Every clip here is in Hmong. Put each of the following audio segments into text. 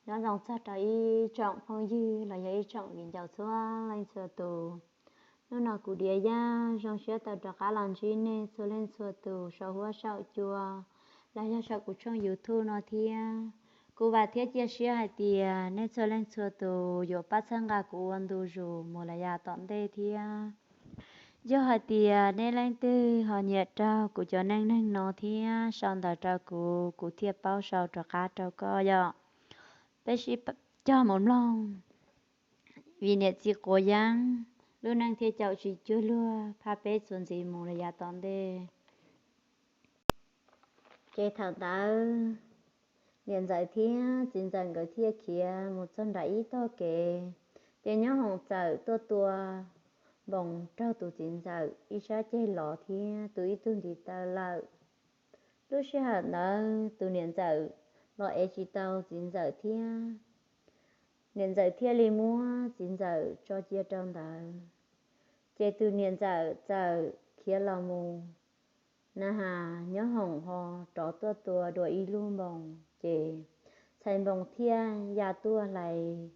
Nyob zoo txog rau ib tsoom phooj ywg los yog ib tsoom viv ncaus txhua leej txhua tus. Hnub no kuv Diav Yaj zoo siab tau rov qab los ntsib nej txhua leej txhua tus saum huab saum cua los yog saum kuv tshooj YouTube no thiab. Kuv vam thiab cia siab hais tias nej txhua leej txhua tus yuav pab txhawb nqa kuv ua ntu zus mus lawm yav tom ntej thiab. Yog hais tias nej leej twg ho nyiam raug kuv cov neej neeg no thiab sau ntawv rau kuv, kuv thiaj paub sau rov qab rau koj yom. Peb sib cog mus mloog, vim niam txiv quav yeeb, lub neej thiaj caum tsis cuag luag, phaj peb txuas ntxiv mus lawm yav tom ntej. Ces thaum ntawd niam ntxawm thiab txiv ntxawm nkawd thiaj khiav mus txog nram ib tog kev, ces nyob hoom txawm tuaj tua npoos raug tus txiv ntxawm ib sab ceg los thiab tu ib tug ntiv taw lawm. Lub sij hawm ntawd tus niam ntxawm los ev tsis tau txiv ntxawm thiab, niam ntxawm thiaj li muab txiv ntxawm tso cia rau ntawd. Ces tus niam ntxawm txawm khiav los mus na has nyob hoom ho rov tuaj tua dua ib lub npoos, ces txhais npoos thiaj ya tuaj hlais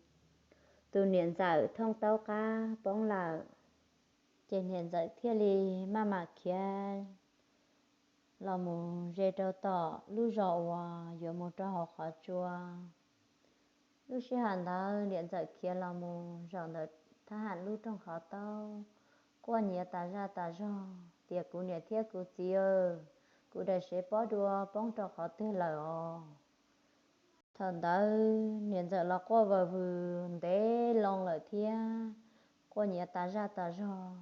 tus niam ntxawm thooj taub qab poob lawm. Ces niam ntxawm thiaj li maj mam khiav los mus ze rau tom lub zos uas yuav mus rau hauv qhov tsua. Lub sij hawm ntawd niam ntxawm khiav los mus zaum ntawm thab ham lub rooj qhov taub, quaj nyiav tas zaj tas zog tias, Kuv niam thiab kuv txiv, kuv daim sev pob dua poob rau qhov twg lawm os? Thaum ntawd niam ntxawm los quaj vawg vwg ntev loo lawm thiab quaj nyiav tas zaj tas zog.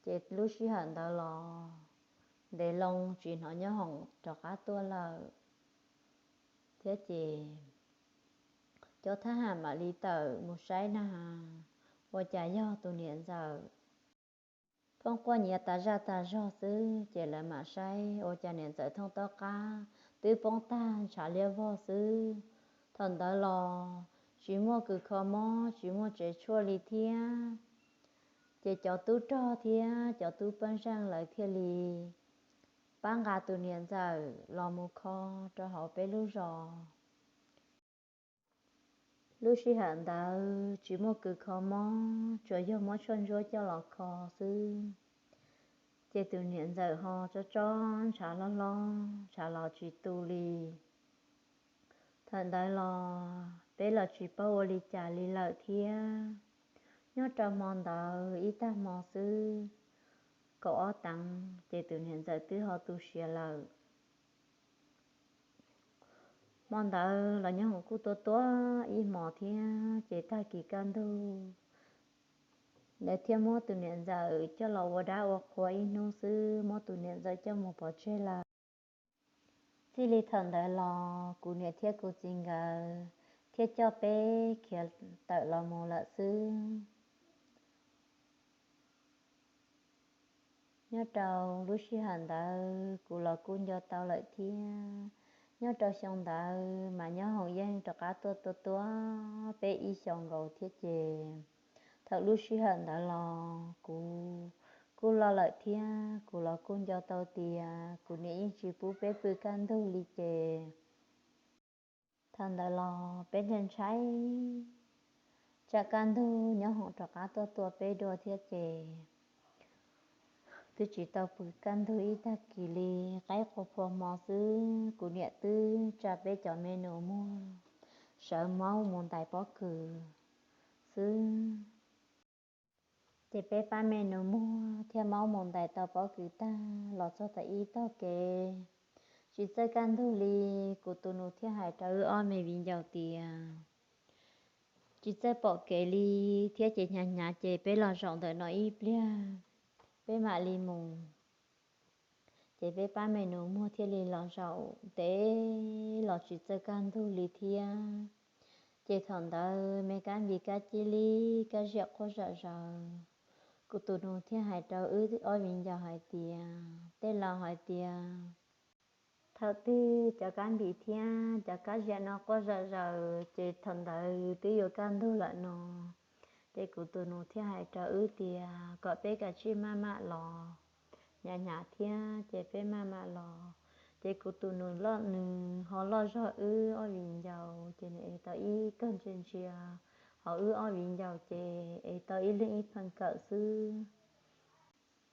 Ces lub sij hawm ntawd los ntev loo tsis hnov nyob hoom rov qab tuaj lawm thiab. Ces cov thab ham mam li tawm mus saib na has, ua cas yog tus niam ntxawm poob quaj nyiav tas zaj tas zog xwb. Ces lawv mam saib ua cas niam ntxawm thooj taub qab twb poob tag ntshav liab vog xwb. Thaum ntawd los tsis muaj kws kho mob, tsis muaj tsev tshuaj li thiab. Ces cov tub rog thiab cov tub pej xeem lawv thiaj li pab nqa tus niam ntxawm los mus kho rau hauv peb lub zos. Lub sij hawm ntawd tsis muaj kws kho mob, tsuas yog muab tshuaj ntsuab coj los kho xwb. Ces tus niam ntxawm ho tsob tsob ntshav hlob hlob, ntshav los tsis tu li. Thaum ntawd los peb los tsis paub ua li cas li lawm thiab. Nyob rau hmo ntawd ib tag hmo xwb, kaum ob teev ces tus niam ntxawm twb ho tu siav lawm. Hmo ntawd los nyob hoom kuj tua tua ib hmos thiab, ces tag kis kaj ntug lawv thiaj muab tus niam ntxawm coj los ua dab ua qhua ib hnub xwb, muab tus niam ntxawm coj mus pov tseg lawm. Txij li thaum ntawd los kuv niam thiab kuv txiv nkawd thiaj coj peb khiav tawm los mus lawm xwb. Nyob rau lub sij hawm ntawd kuv los kuj nco tau lawm thiab. Nyob rau xyoo ntawd mas nyob hoom yeej rov qab tuaj tua tua peb ib xyoos nkaus thiab ces thaum lub sij hawm ntawd los kuv kuj loj lawm thiab, kuv los kuj nco tau tias kuv niam yeej tsis pub peb pw kaj ntug li ces thaum ntawd los peb ntshai ntshai tsam kaj ntug nyob hoom rov qab tuaj tua peb dua thiab ces twb tsis tau pw kaj ntug ib tag kis li, qaib qua phua hmo xwb kuv niam twb tsa peb cov me nus muag sawv maub mus ntais pob kws xwb. Ces peb pab me nus muag thiaj maub mus ntais tau pob kws tag los txog tau ib tog kev tsis txawj kaj ntug li, kuv tus nus thiaj hais rau wb ob me viv ncaus tias tsis txawj pom kev li thiab ces hnyav hnyav ces peb los zaum ntawm no ib pliag peb mam li mus. Ces peb pab me nus muag thiaj li los zaum ntev los tsis txawj kaj ntug li thiab. Ces thaum ntawd me kab npis kab cib li kab ziam quaj zom zaws, kuv tus nus thiaj hais rau wb ob viv ncaus hais tias, tej laus hais tias thaum twg cov kab npis thiab cov kab ziam no quaj zom zaws ces thaum ntawd twb yuav kaj ntug lawm no. Ces kuv tus nus thiaj hais rau wb tias kom peb kav tsij maj mam los, hnyav hnyav thiab ces peb maj mam los. Ces kuv tus nus loj nws ho loj zog wb ob viv ncaus, ces nws ev tau ib kawm ntsia ntsia hauv wb ob viv ncaus, ces ev tau ib leeg ib pheej kawm xwb.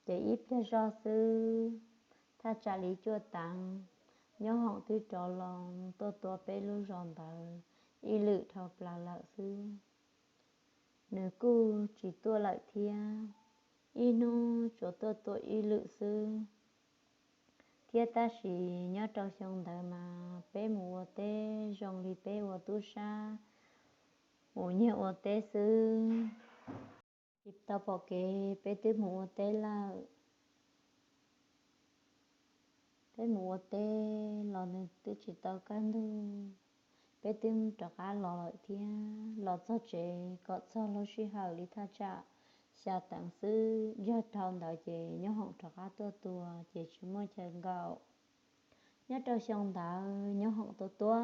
Ces ib pliag zog xwb, thaj tsam li cuaj teev, Nyob Hoom twb rov los tuaj tua peb lub zos ntawd ib lwm dhau plaws lawm xwb. Nws kuj tsis tuaj lawm thiab, ib hnub tsuas tuaj tua ib lwm xwb. Thiab tab sis nyob rau xyoo ntawd mas peb mus ua teb zoo li peb ua tub sab, mus nyiag ua teb xwb. Tsis tau pom kev, peb twb mus ua teb lawm. Peb mus ua teb los nws twb tsis tau kaj ntug, peb twb rov qab los lawm thiab. Los txog tsev kom txog lub sij hawm li thaj tsam xya teev xwb, yog dhau ntawd ces Nyob Hoom rov qab tuaj tua ces tsis muaj chaw nkaum. Nyob rau xyoo ntawd Nyob Hoom tua tua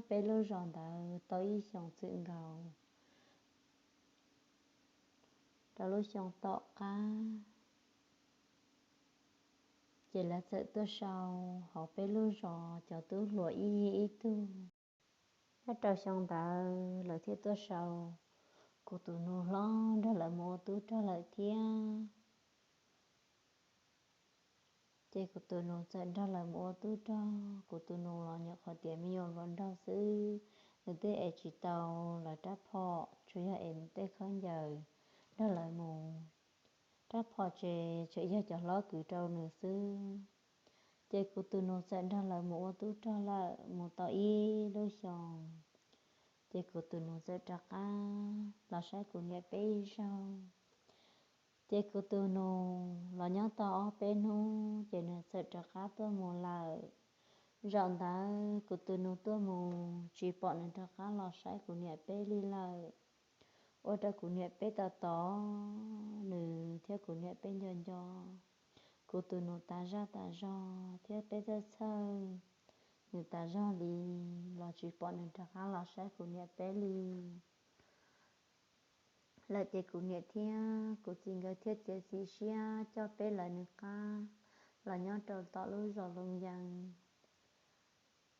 peb lub zos ntawd tau ib xyoos txwm nkaus. Rau lub xyoo tom qab, ces lawv txawm tuaj sau hauv peb lub zos cov tub hluas ib yig ib tug. Nyob rau xyoo ntawd lawv thiaj tuaj sau kuv tus nus hlob nrog lawv mus ua tub rog lawm thiab. Ces kuv tus nus txawm nrog lawv mus ua tub rog. Kuv tus nus los nyuam qhuav tiav me nyuam hluas nraug xwb, nws twb ev tsis tau lawv rab phom, tsuas yog ev nws tej khaub ncaws nrog lawv mus. Rab phom ces tsuas yog cov hlob kwv rau nws xwb. Ces kuv tus nus txawm nrog lawv mus ua tub rog lawm mus tau ib lub xyoos, ces kuv tus nus txawm rov qab los saib kuv niam peb ib zaug. Ces kuv tus nus los nyob tau ob peb hnub ces nws txawm rov qab tuaj mus lawm. Zaum ntawd kuv tus nus tuaj mus tsis pom nws rov qab los saib kuv niam peb li lawm, ua rau kuv niam peb tos tos nws thiab kuv niam peb nco nco kuv tus nus tas zog tas zog thiab peb txhawj txhawj nws tas zog li, los tsis pom nws rov qab los saib kuv niam peb li lawm. Ces kuv niam thiab kuv txiv nkawd thiaj txiav txim siab coj peb lawv nws qab los nyob rau tom lub zos Loos Yees.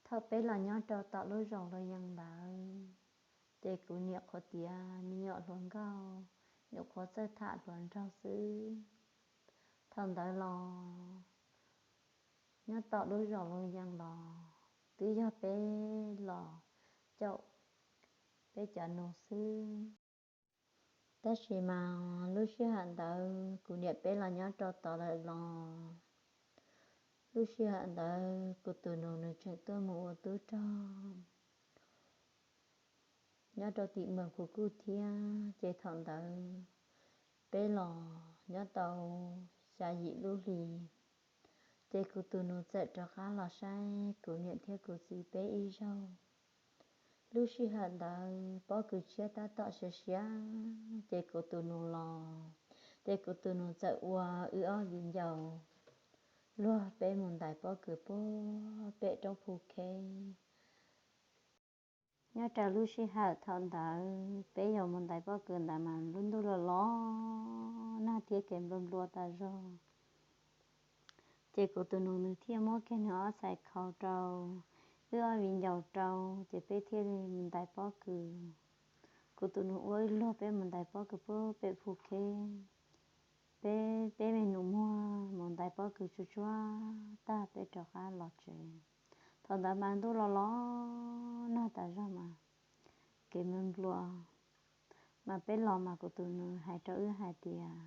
Thaum peb los nyob rau tom lub zos Loos Yees ntawd, ces kuv niam qhuav tiav me nyuam hluas nkauj, nyuam qhuav txawj tham hluas nraug xwb. Thaum ntawd los nyob tom lub zos Loos Yees los twb yog peb los caum peb cov nus xwb. Tab sis mas lub sij hawm ntawd kuv niam peb los nyob rau tod lawm los, lub sij hawm ntawd kuv tus nus nws tseem tuaj mus ua tub rog nyob rau tim Moos Kus Kuj thiab. Ces thaum ntawd peb los nyob tau xya yim lub hli, ces kuv tus nus txawm rov qab los saib kuv niam thiab kuv txiv peb ib zaug. Lub sij hawm ntawd pob kws tshiab tab tom siav siav, ces kuv tus nus los, ces kuv tus nus txawm ua wb ob viv ncaus luag peb mus ntais pob kws puag pem roob Phu Kheb. Nyob rau lub sij hawm thaum ntawd peb yuav mus ntais pob kws ntawd mas lub ntuj los los nag thiab kev nplua nplua tas zog. Ces kuv tus nus nws thiaj muab kiag nws ob txhais khau rau wb ob viv ncaus rau, ces peb thiaj li mus ntais pob kws. Kuv tus nus ua wb luag peb mus ntais pob kws puag pem Phu Kheb. Peb, peb me nus muag mus ntais pob kws tsuag tsuag tag peb rov qab los tsev. Thaum ntawd mas ntuj los los nag tas zog mas kev nplua nplua, mas peb los mas kuv tus nus hais rau wb hais tias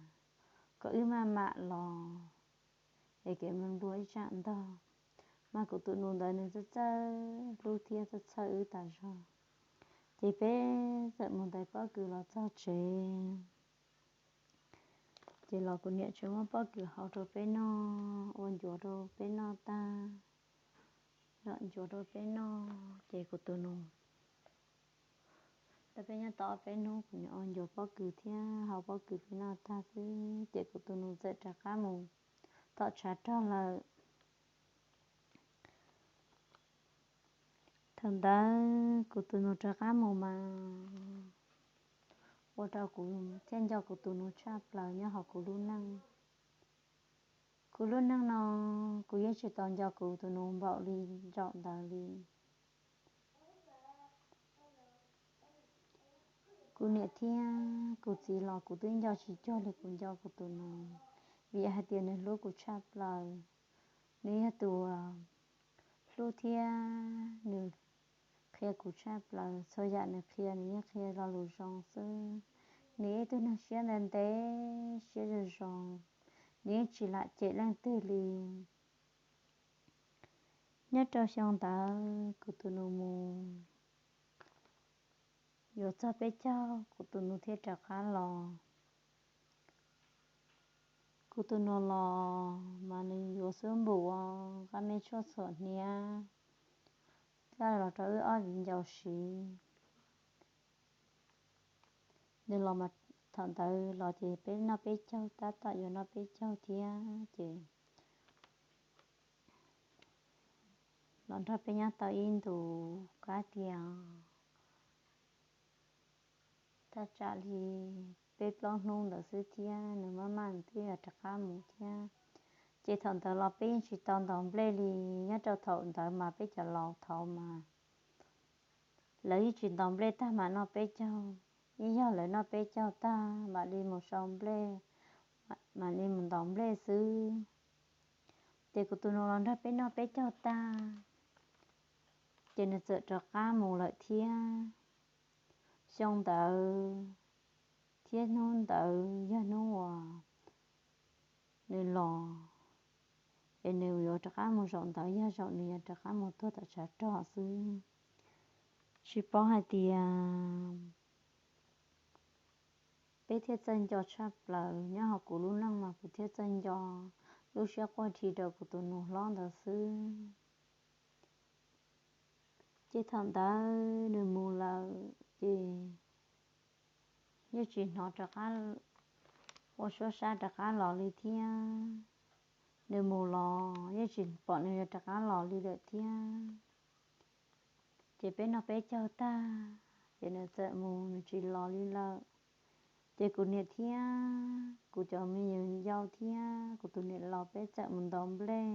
kom wb maj mam los es kev nplua nplua ib tsam ntog. Mas kuv tus nus ntawd nws txawj txawj hlub thiab txawj txhawj wb tas zog, ces peb txawm mus ntais pob kws los txog tsev. Ces los kuv niam tseem muab pob kws hau rau peb noj, ua ncuav rau peb noj tag, zom ncuav rau peb noj, ces kuv tus nus, tau peb nyob tau ob peb hnub kuv niam ua ncuav pob kws thiab hau pob kws peb noj tag xwb, ces kuv tus nus txawm rov qab mus tom tshav rog lawm. Thaum ntawd kuv tus nus rov qab mus mas ua rau kuv thiaj nco kuv tus nus tshaj plaws nyob hauv kuv lub neej. Kuv lub neej no kuv yeej tsis tau nco kuv tus nus npaum li zaum ntawd li. Kuv niam thiab kuv txiv los kuv twb nco tsis cuag li kuv nco kuv tus nus, vim hais tias nws hlub kuv tshaj plaws. Nws yog tus hlub thiab nws qhia kuv tshaj plaws, txhua yam nws qhia nws yeej qhia lo lus zoo xwb. Nws ib tug neeg siab ntev ntev, siab zoo zoo, nws yeej tsis lam cem leej twg li. Nyob rau xyoo ntawd kuv tus nus mus yuav txog peb caug, kuv tus nus thiaj rov qab los. Kuv tus nus los mas nws yuav xub npum, qab me tshuaj txhuam hniab, thiab los rau wb ob viv ncaus siv. Nws los mas thaum ntawd los ces peb noj peb caug, tab tom yuav noj peb caug thiab ces los nrog peb nyob tau ib ntus kab tias thaj tsam li peb plaub hnub ntawd xwb thiab nws maj maj twb yuav rov qab mus thiab. Ces thaum ntawd los peb yeej tsis tau ntaus nplej li. Nyob rau thaum ntawd mas peb cov laus thaud mas lawv yeej tsis ntaus nplej tag mas noj peb caug, yeej yog lawv noj peb caug tag mam li mus sau nplej, mam li mus ntaus nplej xwb. Ces kuv tus nus los nrog peb noj peb caug tag, ces nws txawm rov qab mus lawm thiab. Xyoo ntawd thiab hnub ntawd yog hnub uas nws los, es nws yuav rov qab mus zaum ntawd yog zaum nws yuav rov qab mus tuag tom tshav rog xwb. Tsis paub hais tias peb thiaj txawj nco tshaj plaws, nyob hauv kuv lub neej mas kuv thiaj txawj nco lub siab quaj dhi rau kuv tus nus hlob ntawd xwb. Ces thaum ntawd nws mus lawm ces yeej tsis hnov rov qab ua suab sab rov qab los li thiab. Nws mus los yeej tsis pom nws yuav rov qab los li lawm thiab. Ces peb noj peb caug tag, ces nws txawm mus nws tsis los li lawm. Ces kuv niam thiab kuv cov me nyuam yau thiab kuv tus niam laus peb txawm mus ntaus nplej.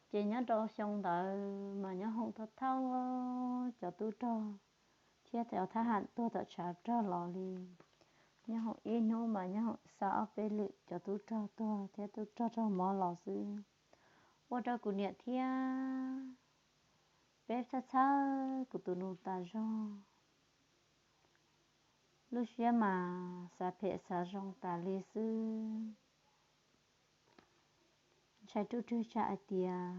Ces nyob rau xyoo ntawd mas nyob hoom thawj thawj cov tub rog thiab cov thab ham tuag tom tshav rog los li. Nyob hoom ib hnub mas nyob hoom xa ob peb lwm cov tub rog tuag thiab tub rog raug mob los xwb. Ua rau kuv niam thiab peb txhawj txhawj kuv tus nus tas zog. Lub siab mas xav phem xav zoo tas li xwb. Ntshai ruj rwg tsam hais tias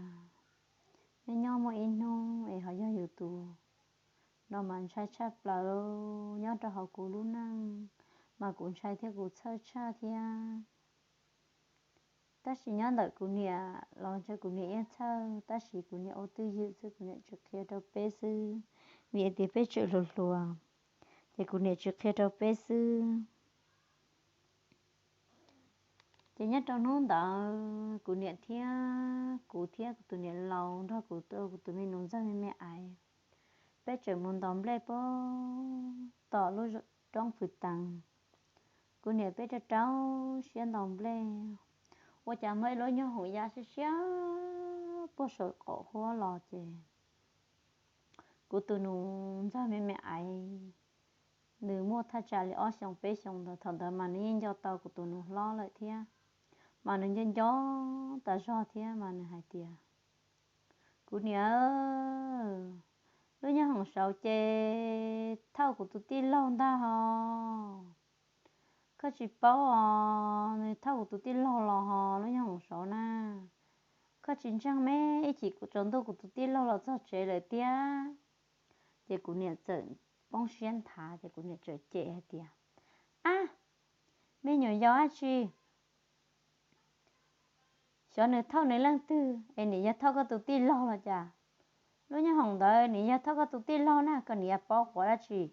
nyob nyob muaj ib hnub es ho yog yus tus no mas ntshai tshaj plaws. Nyob rau hauv kuv lub neej mas kuv ntshai thiab kuv txhawj tshaj thiab. Tab sis nyob ntawm kuv niam los ntshe kuv niam yeej txhawj, tab sis kuv niam ua twj ywm xwb, kuv niam tsis qhia rau peb xwb, vim tias peb tseem hluas hluas, ces kuv niam tsis qhia rau peb xwb. Ces nyob rau hnub ntawd kuv niam thiab kuv thiab kuv tus niam laus nrog kuv, kuv tus me nus ntxawg me me aiv, peb tseem mus ntaus nplej pem tom lub roob Phuv Teev. Kuv niam peb rau rau siab ntaus nplej, ua cas muaj ib lub nyuag hoom ya siab siab puag saum qaum huab los ces kuv tus nus ntxawg me me aiv, nws muaj thaj tsam li ob xyoos peb xyoos ntawd, thaum ntawd mas nws yeej nco tau kuv tus nus hlob lawm thiab, mas nws nco nco tas zog thiab mas nws hais tias, kuv niam, lub nyuag hoom saud ces thauj kuv tus tij laug ntag hos. Koj tsis paub os, nws thauj kuv tus tij laug los hos lub nyuag hoom saud na. Koj tsis ntseeg, me ib chim kuv tsaus ntuj kuv tus tij laug los txog tsev lawm tiag. Ces kuv niam txawm poob siab nthav ces kuv niam txawm cem hais tias, ab, me nyuam yaus dab tsi, xyov nws thauj nws leej twg es nim yog thauj koj tus tij laug los cas. Lub nyuag hoom ntawd nim yog thauj koj tus tij laug na, koj nim yuav paub quav dab tsi?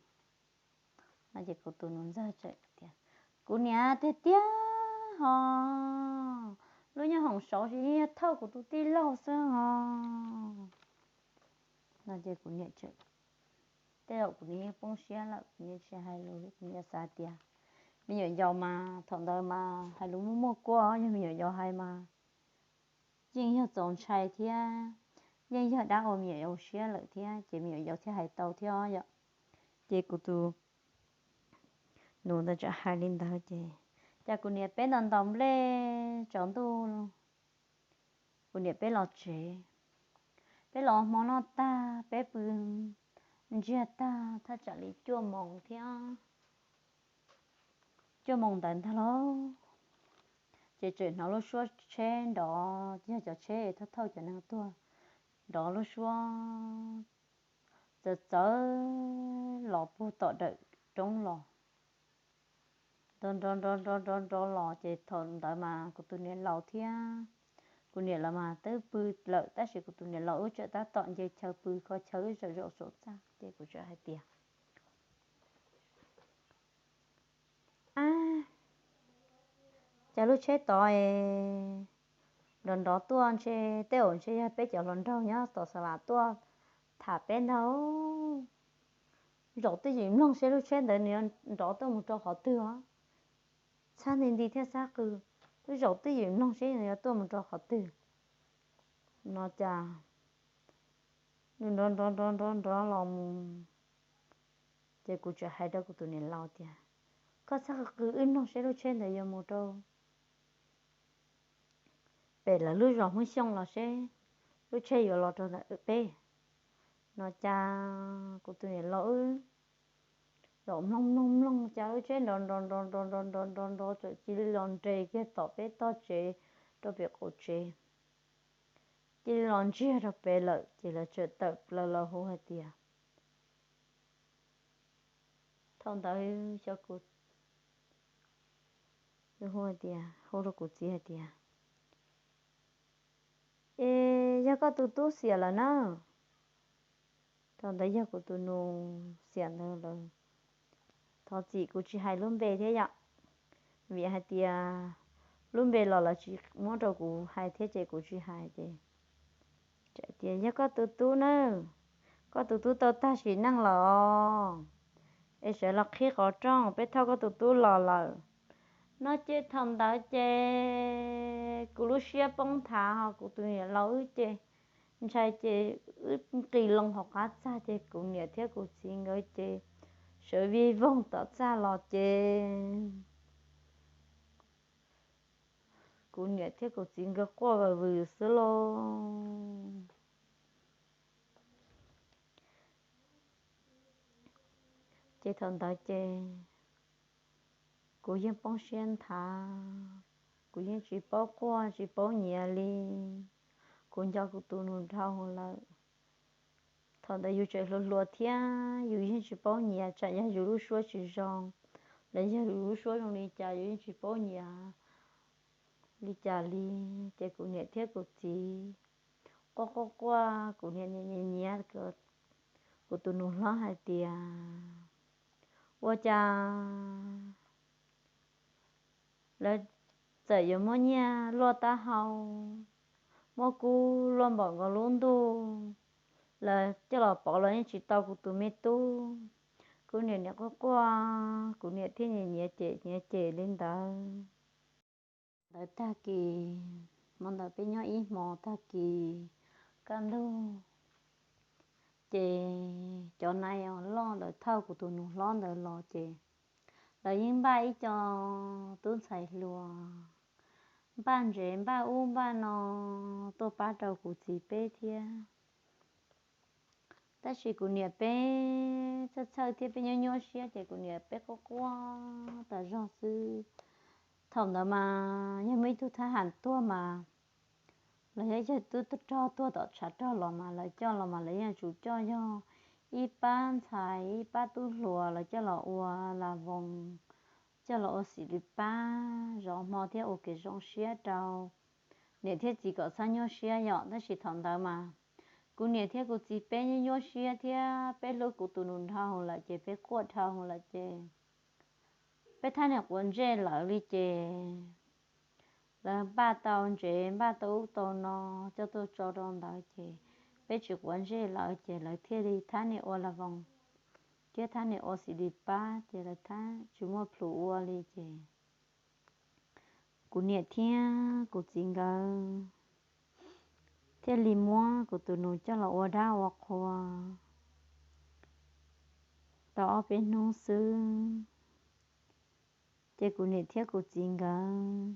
No ces kuv tus nus ntxawg txawm tias, kuv niam, tiag tiag hos, lub nyuag hoom saud ces yeej yog thauj kuv tus tij laug xwb hos. No ces kuv niam, tej zaum kuv niam yeej poob siab lawm, kuv niam tsis hais lus li, kuv niam xav tias me nyuam yaus mas thaum ntawd mas hais lus muaj muaj kuab, yog me nyuam yaus hais mas yeej yog txaus ntshai thiab yeej yog dab ua me nyuam yaus siab lawm thiab, ces me nyuam yaus thiaj hais tau thiab yom. Ces kuv tus nus ntawd txawm hais li ntawd ces, ces kuv niam peb ntaus ntaus nplej tsaus ntuj, kuv niam peb los tsev. Peb los hmo noj tag peb pw ntsiag tag thaj tsam li cuaj moos thiab, cuaj moos ntawd ntag lauj, ces tseem hnov lub suab tsheb nrov, yog cov tsheb thauj thauj cov neeg tuag, nrov lub suab txawv txawv los puag tom dawm roob los, nrov nrov nrov nrov nrov nrov los ces thaum ntawd mas kuv tus niam laus thiab, kuv niam lawv mas twb pw lawm tab sis kuv tus niam laus wb tseem tab tom nce chaw pw kho chaw wb zaum zaum saum txaj ces kuv txawm hais tias, ab, cas lub tsheb tod nrov nrov tuaj ntshe tej zaum ntshe yog peb cov hluas nraug nyob tom Xav Las tuaj tham peb ntag. Zaum twj ywm mloog seb lub tsheb ntawd nws yuav nrov tuaj mus rau qhov twg os. Txhab nti nti thiab txhab qw, wb zaum twj ywm mloog seb nws yuav tuaj mus rau qhov twg no cas nws nrov nrov nrov nrov nrov los mus. Ces kuv txawm hais rau kuv tus niam laus tias, koj txhob qw qw, wb mloog seb lub tsheb ntawd yuav mus rau pem lawv lub zos Hmoob Xyooj los seb lub tsheb yuav los rau ntawm peb no cas kuv tus niam laus wb zaum mloog mloog mloog cas lub tsheb nrov nrov nrov nrov nrov nrov nrov nrov txawm cia li los nres kiag tom peb tog tsev rau pem qaum tsev. Cia li los ntsiag rau pem lawm ces lawv txawm tawm plaws los hu hais tias, thaum ntawd xyov kuv, hu hais tias, hu rau kuv txiv hais tias, es yog koj tus tub xiam lawm na. Thaum ntawd yog kuv tus nus xiam ntawd lawm. Thov txim kuv tsis hais lub npe thiab yom, vim hais tias lub npe los lawv tsis muab rau kuv hais thiab ces kuv tsis hais ces, tias yog koj tus tub na, koj tus tub tau tag sim neej los, es sawv los qhib qhov rooj peb thauj koj tus tub los lawm no ces thaum ntawd ces kuv lub siab poob nthav ho kuv tus niam laus wb ces ntshai ces wb nqis loo hauv qab txag ces kuv niam thiab kuv txiv nkawd ces sawv vij voog tom txaj los ces kuv niam thiab kuv txiv nkawd quaj vwm vwm xwb lauj. Ces thaum ntawd ces kuv yeej poob siab nthav, kuv yeej tsis paub quaj tsis paub nyiav li. Kuv nco kuv tus nus dhau lawm. Thaum ntawd yus tseem hluas hluas thiab yus yeej tsis paub nyiav, tsam yog yus lub suab tsis zoo los yog yus lub suab zoo li cas yus yeej tsis paub nyiav li cas li. Ces kuv niam thiab kuv txiv quaj quaj quaj, kuv niam nyiav nyiav nyiav kuv tus nus hlob hais tias, ua cas lawv txawm yuav muab nyiaj luaj tab hau, muab kub luaj npaum nkaus lub ntuj, lawv coj los pov los yeej tsis tau kuv tus me tub. Kuv niam niam quaj quaj, kuv niam thiaj nyiav nyiav cem nyiav cem li ntawd. Ntawd tag kis, hmo ntawd peb nyob ib hmo tag kis kaj ntug, ces cov nais loj ntawd thauj kuv tus nus hlob ntawd los ces lawv yeej npaj ib co tub ntxhais hluas, npaj ntsev npaj ub npaj no tuaj pab rau kuv txiv peb thiab. Tab sis kuv niam peb txhawj txhawj thiab peb nyuaj nyuaj siab ces kuv niam peb quaj quaj tas zog xwb. Thaum ntawd mas yog muaj ib tug thab ham tuag mas los yog ib co tub rog tuag tom tshav rog los mas lawv coj los mas lawv yeej tsum coj yog ib pab ntxhais ib pab tub hluas lawv coj los ua la voos, coj los ua xim li pab zov hmo thiab ua kev zoo siab rau niam thiab txiv kom txhob nyuaj siab yom. Tab sis thaum ntawd mas kuv niam thiab kuv txiv peb nyuaj nyuaj siab thiab peb hlub kuv tus nus dhau lawm ces peb quaj dhau lawm ces peb thab niam quav ntsej lawv li ces lawv npaj tau ntsev npaj tau ub tau no coj tuaj tso rau ntawd ces peb tsis quav ntsej lawv ces lawv thiaj li thab niam ua la voos thiab thab niam ua xis lis pab ces lawv thab tsis muaj plhus ua li ces kuv niam thiab kuv txiv nkawd thiaj li muab kuv tus nus coj los ua dab ua qhua tau ob peb hnub xwb. Ces kuv niam thiab kuv txiv nkawd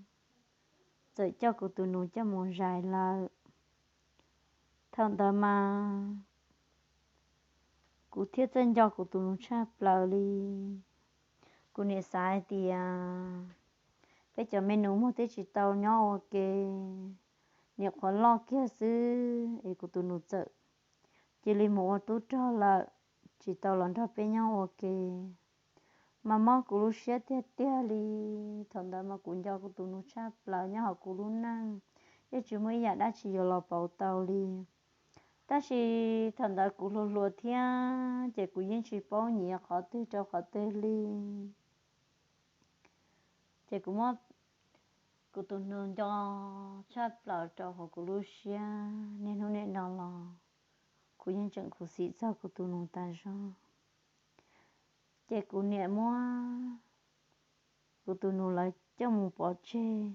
txawm coj kuv tus nus coj mus zais lawm. Thaum ntawd mas kuv thiaj txawj nco kuv tus nus tshaj plaws li. Kuv niam xav hais tias peb cov me nus muag twb tsis tau nyob ua ke, nyuam qhuav loj kiag xwb es kuv tus nus txawm cia li mus ua tub rog lawm, tsis tau los nrog peb nyob ua ke. Mas mob kuv lub siab tiag tiag li. Thaum ntawd mas kuv nco kuv tus nus tshaj plaws nyob hauv kuv lub neej, yeej tsis muaj ib yam dab tsi yuav los pauv tau li. Tab sis thaum ntawd kuv hluas hluas thiab ces kuv yeej tsis paub nyiav qhov twg rau qhov twg li. Ces kuv muab kuv tus nus nco tshaj plaws rau hauv kuv lub siab, niaj hnub niaj no los kuv yeej tseem khuv xim txog kuv tus nus tas zog. Ces kuv niam muab kuv tus nus lawv coj mus pov tseg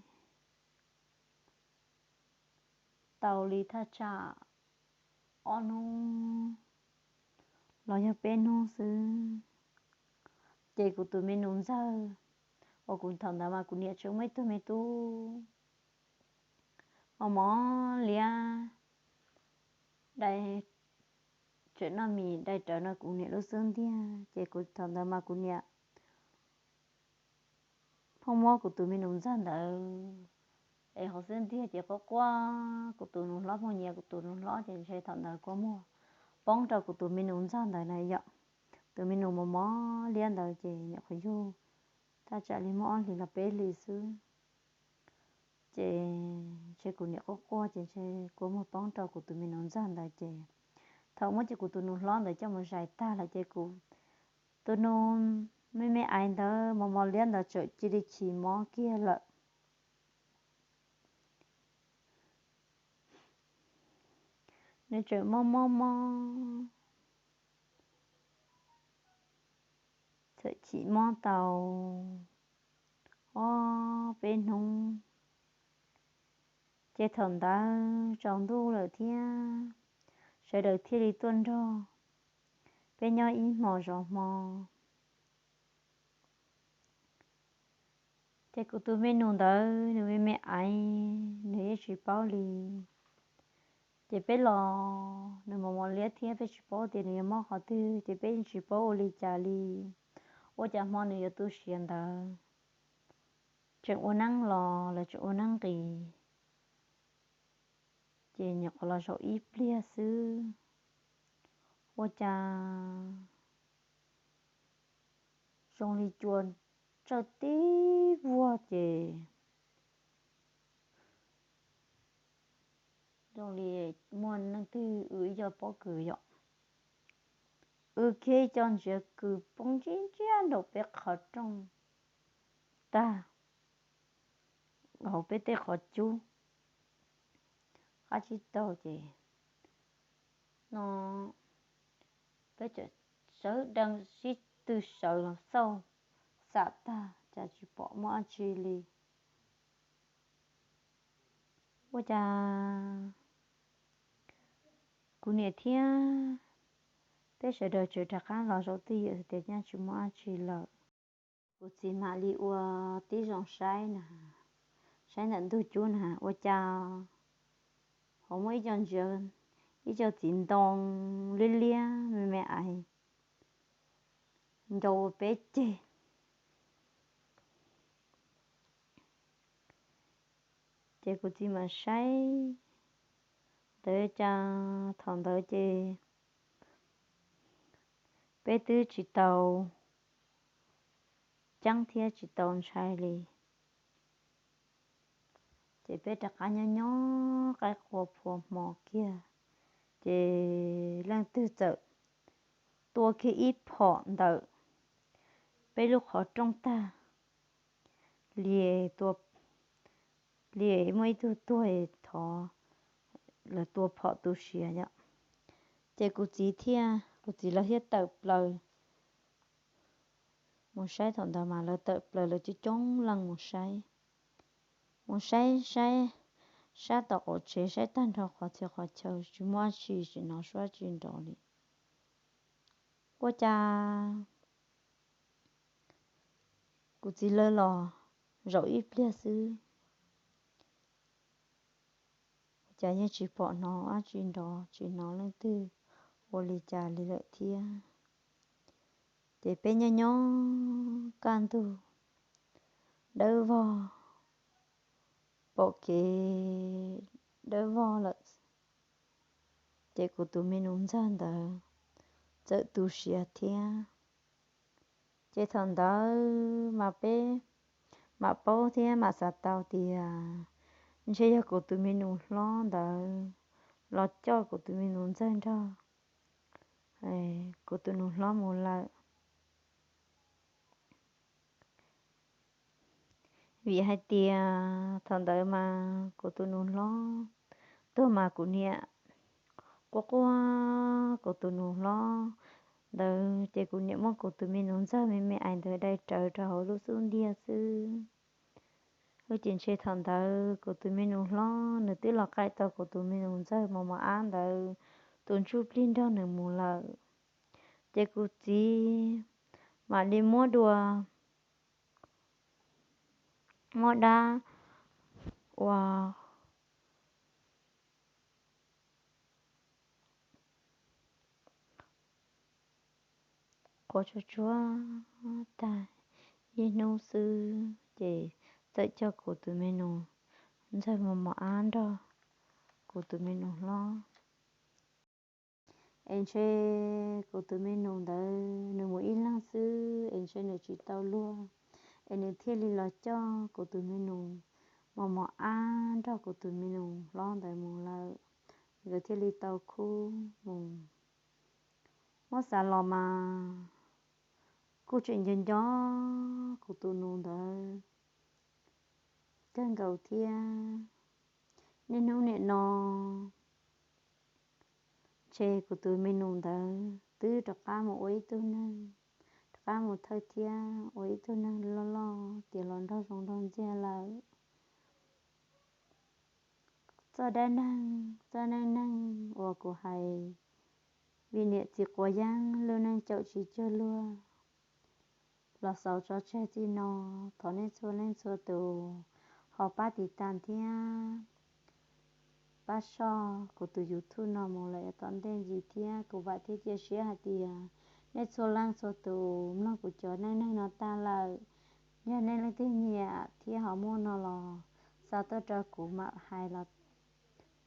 tau li thaj tsam ob hnub los yog peb hnub xwb. Ces kuv tus me nus ntxawg, uas kuv thaum ntawd mas kuv niam tseem muaj ib tug me tub mos mos liab, dai, tseem noj mis dai rawv no kuv niam lub xub ntiag. Ces kuv thaum ntawd mas kuv niam pheej muab kuv tus me nus ntxawg ntawd es hauv xub ntiag ces quaj quaj, kuv tus nus hlob pheej nyiav kuv tus nus hlob ces ntshe thaum ntawd kua muag poob rau kuv tus me nus ntxawg ntawd na yom. Tus me nus mos mos liab ntawd ces nyuam qhuav yug thaj tsam li muaj ob hlis los peb hlis xwb. Ces ntshe kuv niam quaj quaj ces ntshe kua muag poob rau kuv tus me nus ntxawg ntawd ces thaum muab ces kuv tus nus hlob ntawd coj mus zais tag lawm ces kuv tus nus me me aiv ntawd mos mos liab ntawd txawm cia li chim mob kiag lawm. Nws tseem mob mob mob, txawm chim mob tau ob peb hnub. Ces thaum ntawd tsaus ntuj lawm thiab, sawv daws thiaj li tuaj nrog peb nyob ib hmo zov hmo. Ces kuv tus me nus ntawd nws me me aiv, nws yeej tsis paub li. Ces peb los nws mos mos liab thiab peb tsis paub tias nws yuav mob qhov twg ces peb yeej tsis paub ua li cas li. Ua cas hmo nws yuav tu siav ntawd tseem ua neeb los lawv tseem ua neeb nqis, ces nyuam qhuav los zaum ib pliag xwb, ua cas zoo li cua tsawj tib vuag ces zoo li muaj neeg twg ua ib co pob kws yom, ua kiag ib co ntsiav kws poob ntsiab ntsiab nraum peb qhov rooj tag, hauv peb tej qhov cub qab tsib taug ces no peb tseem sawv deev sib tw sawv los xauj xam tag cas tsis pom muaj dab tsi li. Ua cas kuv niam thiab peb sawv daws tseem rov qab los zaum twj ywm tias nyaj tsis muaj dab tsi lawm. Kuv txiv mam li ua tib zoo saib na, saib ntawm ntug cub na ua cas ho muaj ib co ntsiav, ib co txiv ntoo liab liab me me aiv ncau ua peb ceg. Ces kuv txiv mam saib ntawd cas thaum ntawd ces peb twb tsis tau ceeb thiab tsis tau ntshai li. Ces peb rov qab nyob nyob qaib qua phua hmo kiag, ces leej twg txawm tua kiag ib phom ntawm peb lub qhov rooj tag, li tua, li muaj ib tug tuag thov lawv tua phom tu siav yom. Ces kuv txiv thiaj, kuv txiv lawv thiaj tawm plaws Mus saib thaum ntawd mas lawv tawm plaws lawv coob coob leej mus saib. Mus saib saib sab tom qaum tsev, saib tag nrho qhov txhia qhov chaw tsis muaj dab tsi, tsis hnov suab dab tsi nrov li. Ua cas kuv txiv lawv los zaum ib pliag xwb, cas yeej tsis pom hnov dab tsi nrov, tsis hnov leej twg ua li cas li lawm thiab. Ces peb nyob nyob kaj ntug dawb vog, pom kev dawb vog lawm. Ces kuv tus me nus ntxawg ntawd txawm tu siav thiab. Ces thaum ntawd mas peb mam paub thiab mam xav tau tias ntshe yog kuv tus me nus hlob ntawd los coj kuv tus me nus ntxawg nrog kuv tus nus hlob mus lawm. Vim hais tias thaum ntawd mas kuv tus nus hlob tuag mas kuv niam quaj quaj kuv tus nus hlob ntawd, ces kuv niam muab kuv tus me nus ntxawg me me ais ntawd dai rawv rau hauv lub xub ntiag xwb. Ces ntshe thaum ntawd kuv tus me nus hlob nws twb los qaij tau kuv tus me nus ntxawg mos mos ab ntawd tus ntsuj plig nrog nws mus lawm. Ces kuv txiv mam li muab dua, muab dab ua qhuav tsuag tsuag tag ib hnub xwb, ces txawm coj kuv tus me nus ntxawg mos mos ab nrog kuv tus me nus hlob. Es ntshe kuv tus me nus ntawd nws mus ib leeg xwb, es ntshe nws tsis tau luag, es nws thiaj li los coj kuv tus me nus mos mos ab nrog kuv tus me nus hlob ntawd mus lawm. Nkawd thiaj li tau khub mus. Muab xav los mas kuj tseem nco nco kuv tus nus ntawd kawg nkaus thiab. Niaj hnub nim no ntshe kuv tus me nus ntawd twb rov qab mus ua ib tug neeg, rov qab mus thawj thiab ua ib tug neeg loj loj tiav los nrog zoo nrog ntxiag lawm. Txoj dab neeg, txoj neej neeg uas kuv hais vim niam txiv quav yeeb lub neej caum tsis cuag luag los xaus tso tseg txij no. Thov nej txhua leej txhua tus ho pab tiv tas thiab pab soj kuv tus YouTube no mus lawm yav tom ntej ntxiv thiab. Kuv vam thiab cia siab hais tias nej txhua leej txhua tus mloog kuv cov neej neeg no tag lawm, yog nej leej twg nyiam thiab ho muaj no los xa tuaj rau kuv mam hais los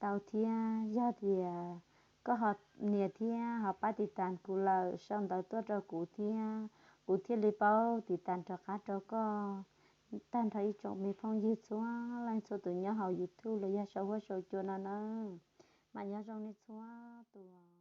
tau thiab. Yog tias koj ho nias thiab ho pab tiv tas kuv lawm, sau ntawv tuaj rau kuv thiab, kuv thiaj li paub tiv tas rov qab rau koj. Tag nrho ib tsoom me phooj ywg txhua leej txhua tus nyob hauv YouTube los yog saum huab saum cua no nawb, mas nyob zoo nej txhua tus.